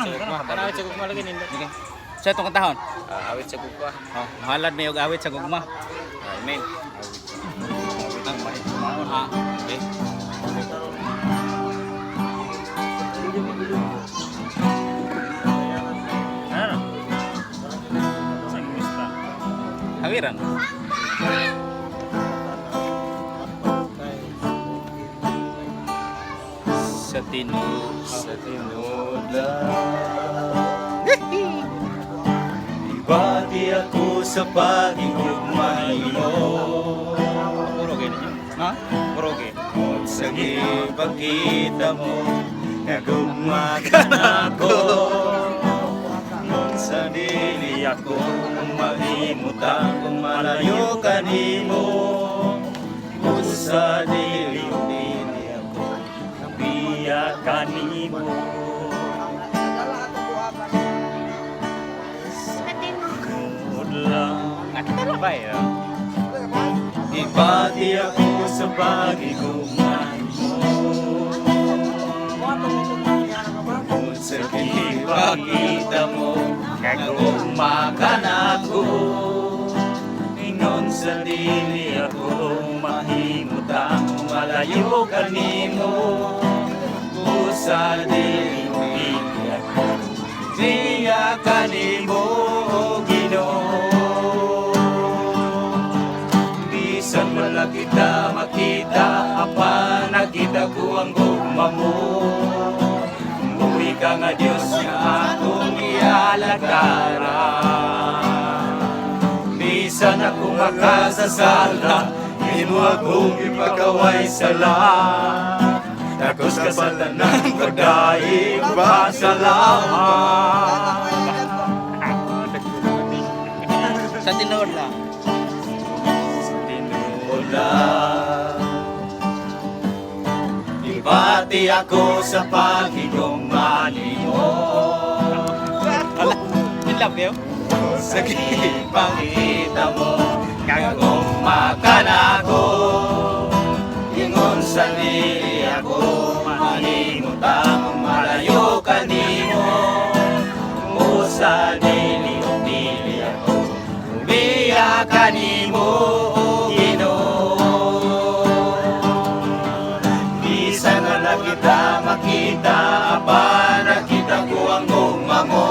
Gugma. Kana awit sa gugma lagi nindot. Okay. Sa itong kantahon. Ah, awit sa gugma. Oh, mahalad may og awit sa gugma. Amen. Ah, okay. Ano? Sa gusto. Hawiran. Sa tinuod. Sa tinuod lang. Ibati ako sa pagigugma nimo. Puro gay ninyo. Ha? Puro gay. At sa gipakita mo nagugma ka na ako. Nung sa dili ako mahimutang kung malayo ka nimo. Kung sa dili dili ako Biya kanimo. Tinuod lang. Ah, kita lang ba eh. Ibati ako sa pagigugma mo. Kung sa ipakita mo nagugma ka na ako. Ingon sa dili ako mahimutang malayo ka nimo. Kung sa dili dili ako diya ka nimo, Ginoo. Bisan wala kita makita, apan nakita ko ang gugma mo. Buhi ka nga Diyos nga akong ialagaran. Bisan ako makasasala, imo akong ipagaway sala. Takos ka sa tanang pagdaig, pasalamat. Sa tinuod lang. Tinuod lang. Ibati ako sa paghigugma nimo. Hala, in love kayo? Sa gipangita mo, kagugma ka na ako. Ingon sa dili ako, mahimutang malayo ka nimo. O sa dili, dili ako, umiya ka nimo, Ginoo. Bisan na lang kita makita, apa nakita ko ang gugma mo.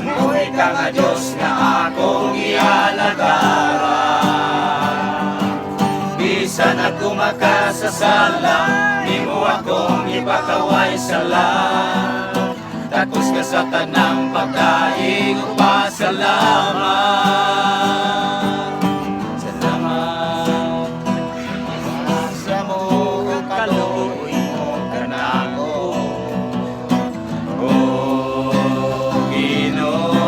Buhi ka nga Diyos nga akong ialagaran. Bisan ako makasasala, di mo akong ipakaway sala. Takos ka sa tanang pagdaig, pasalamat. Salamat. Sa mo kaluoy mo kanako. O Ginoo.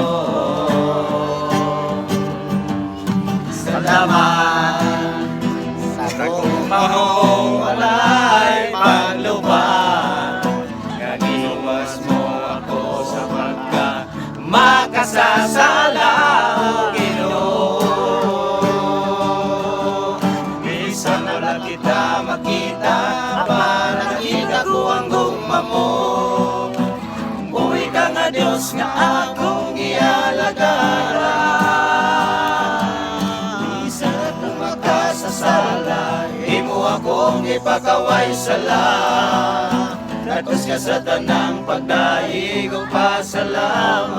Salamat sa gugma mo walay paglubat. Nagiwas mo ako sa pagka makasasala, O Ginoo. Bisan wala kita makita, pa nakita ko ang gugma mo. Buhi ka nga Diyos nga akong ialagaran. Bisan ako makasasala, imo akong ipakaway sala. Takos ka sa tanang pagdaig o pasalamat.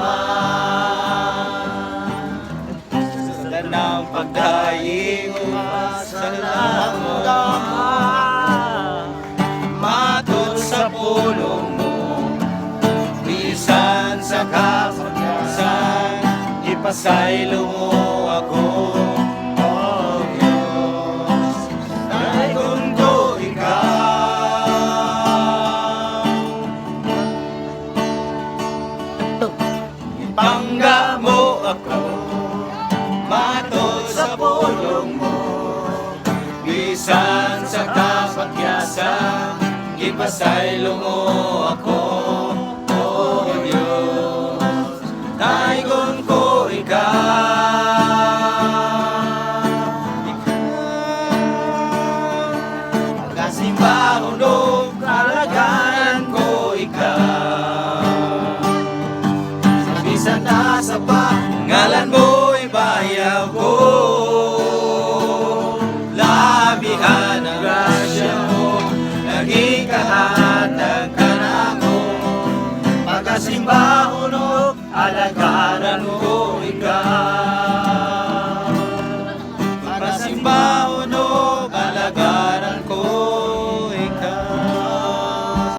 Sa tanang pagdaig o pasalamat. Matod sa pulong mo, bisan sa kapagyasan, ipasaylo mo ako, O Diyos. Dahil ko ikaw. Ipangga mo ako, matod sa pulong mo. Bisan sa kapagyasan, ipasaylo mo ako, O Diyos. Taygon ko ikaw. Ikaw, kasimbahon o kalagayan ko ikaw. Sa